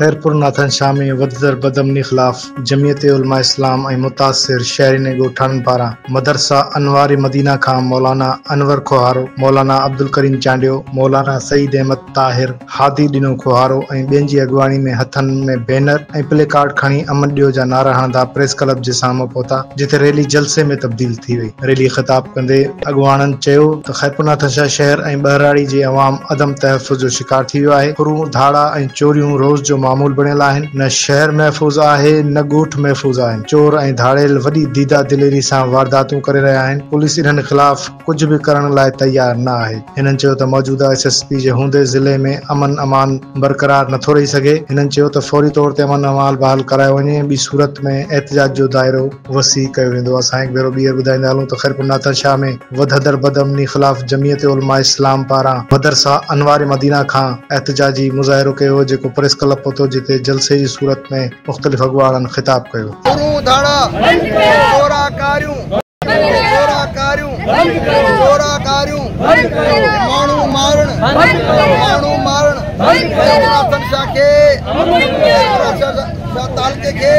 خيرپور ناٿن شاهه ۾ وڌندڙ بدامني خلاف جمعيت علماء اسلام ۽ متاثر شهرين ۽ ڳوٺاڻن پاران مدرسه انوار مدينه کان مولانا انور کوهارو، مولانا عبدالڪريم چانڊيو، مولانا سعيد احمد طاهر، هادي ڏنو کوهارو ۽ ٻين جي اڳواڻي ۾ هٿن ۾ بينر ۽ پلي ڪارڊ کڻي امن ڏيو جا نعرا هڻندا پريس ڪلب جي سامهون پهتا جتي ريلي جلسي ۾ تبديل ٿي وئي. ريلي خطاب ڪندي اڳواڻن چيو ته خيرپورناٿن شاهه شهر ۽ ٻهراڙي جي عوام عدم تحفظ جو شڪار ٿي ويو آهي، ڦرون، ڌاڙا ۽ چوريون روز جو معمول بڻيل آهن، نه شهر محفوظ آهي نه ڳوٺ محفوظ آهن، چور ۽ ڌاڙيل وڏي ديده دليري سان وارداتون ڪري رهيا آهن، پوليس انهن خلاف ڪجهه به ڪرڻ لاء تيار نه آهي. هنن چيو ته موجوده ايس ايس پي جي هوندي ضلعي ۾ امن امان برقرار نٿو رهي سگهي، هنن چيو ته فوري طور تي امن امان بحال ڪرايو وڃي، ٻي صورت ۾ احتجاج جو دائرو وسيع ڪيو ويندو. اسان هڪ ڀيرو ٻيهر ٻڌائيندا هلون ته خيرپور ناٿن شاهه ۾ وڌندڙ بدامني خلاف جمعيت علماء اسلام پاران مدرسه انوار مدينه کان احتجاجي مظاهرو ڪيو ويو جيڪو پريس ڪلب پهتو جتي جلسي جي صورت ۾ مختلف اڳواڻن خطاب ڪيو. ڦرون ڌاڙا چورا ڪاريون چورا ڪاريون چورا ڪاريون ماڻهو مارڻ ماڻهو مارڻ خيرپور ناٿن شاهه کي شاهه تعلقي کي،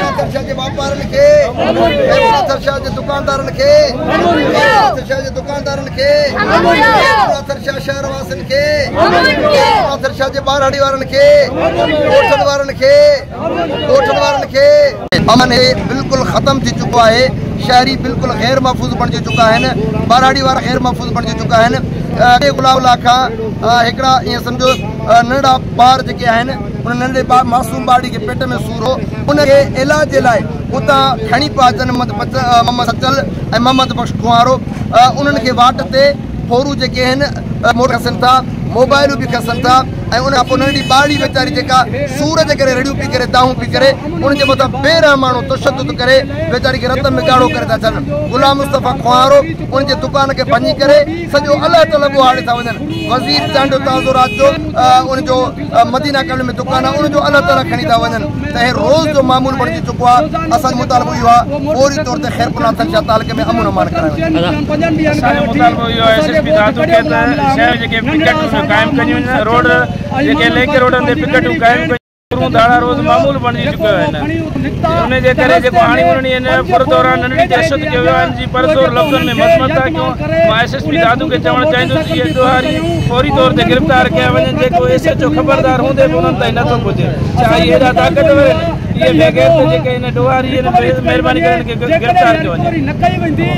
ناٿن شاهه جي واپارين کي، ناٿن شاهه جي دڪاندارن کي، ناٿن شاهه جي دڪاندارن کي، ناٿن شاهه شهر واسين کي، ناٿن شاهه جي ٻهراڙي وارن کي، ڳوٺن وارن کي، ڳوٺن وارن کي. امن هي بلڪل ختم ٿي چڪو آهي، شهري بلڪل غير محفوظ بڻجي چڪا آهن، ٻهراڙي وارا غير محفوظ بڻجي چڪا آهن. غلام الله کان هڪڙا ائين سمجهو ننڍڙا ٻار جيڪي آهن ان ننڍڙي معصوم ٻارڙي کي پيٽ ۾ سور هو ان کي علاج جي لاء اتان کڻي پيا اچن محمد سچل ۽ محمد بخش کوهارو انهن کي واٽ تي ڦورو جيڪي آهن موٽر کسن ٿا موبائلون به کسن ٿا ۽ ان کان پوء ننڍڙي ٻارڙي ويچاري جيڪا سور جي ڪري رڙيون پئي ڪري دانهون پئي ڪري ان جي مٿان بي رحماڻو تشدد ڪري ويچاري کي رت ۾ ڳاڙهو ڪري ٿا ڇڏن غلام مصطفيٰ کوهارو ان جي دڪان کي ڀڃي ڪري سڄو الهه تلهه ٻوهاڙي ٿا وڃن وزير چانڊيو تازو رات جو ان جو مدينه ڪالوني ۾ دڪان آهي ان جو الهه تلهه کڻي ٿا وڃن ته هي روز جو معمول بڻجي چڪو آهي اسان جو مطالبو اهو آهي فوري طور تي خيرپور ناٿن شاهه تعلقي ۾ امن امان ڪرايو وڃي. اسان جو مطالبو اهو آهي ايس ايس پي دادو کي ته شهر جيڪي پڪيٽون قائم ڪيون وڃن روڊ جيڪي لنڪ روڊن تي پڪيٽون قائم ڪيون ڦرون ڌاڙا روز معمول بڻجي چڪيو آهن ان جي ڪري جيڪو هاڻي انهن ان ڦر دوران ننڍڙي تشدد ڪيو ويو آهي ان جي پرزور لفظن ۾ مذمت ٿا ڪيون مان ايس ايس پي دادو کي چوڻ چاهيندس ته اهي ڏوهاري فوري طور تي گرفتار ڪيا وڃن جيڪو ايس ايڇ او خبردار هوندي به انهن تائين نٿو پڄي ڇا اهي ايڏا طاقتور آهن اهي بيغيرت جيڪي ان ڏوهاري آهن مهرباني ڪري انهن کي گرفتار ڪيو وڃي.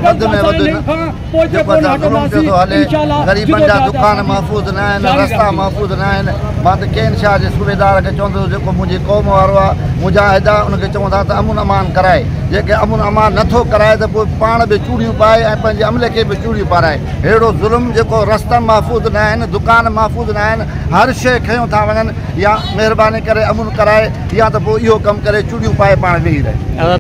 وڌ ۾ وڌ جيڪو اسان ظلم پيو ٿو هلي، غريبن جا دڪان محفوظ نه آهن، رستا محفوظ نه آهن، مان ته ڪين شاهه جي صوبيدار کي چوندس جيڪو منهنجي قوم وارو آهي، مجاهد آهي، ان کي چوندا ته امن امان ڪرائي، جيڪي امن امان نه ٿو ڪرائي ته پوء پاڻ به چوڙيون پائي ۽ پنهنجي عملي کي به چوڙيون پارائي، ههڙو ظلم جيڪو رستا محفوظ نه آهن، دڪان محفوظ نه آهن، هر شيء کنيو ٿا وڃن، يا مهرباني ڪري امن ڪرائي يا ته پوء اهو ڪم ڪري چوڙيون پائي پاڻ ويهي رهي.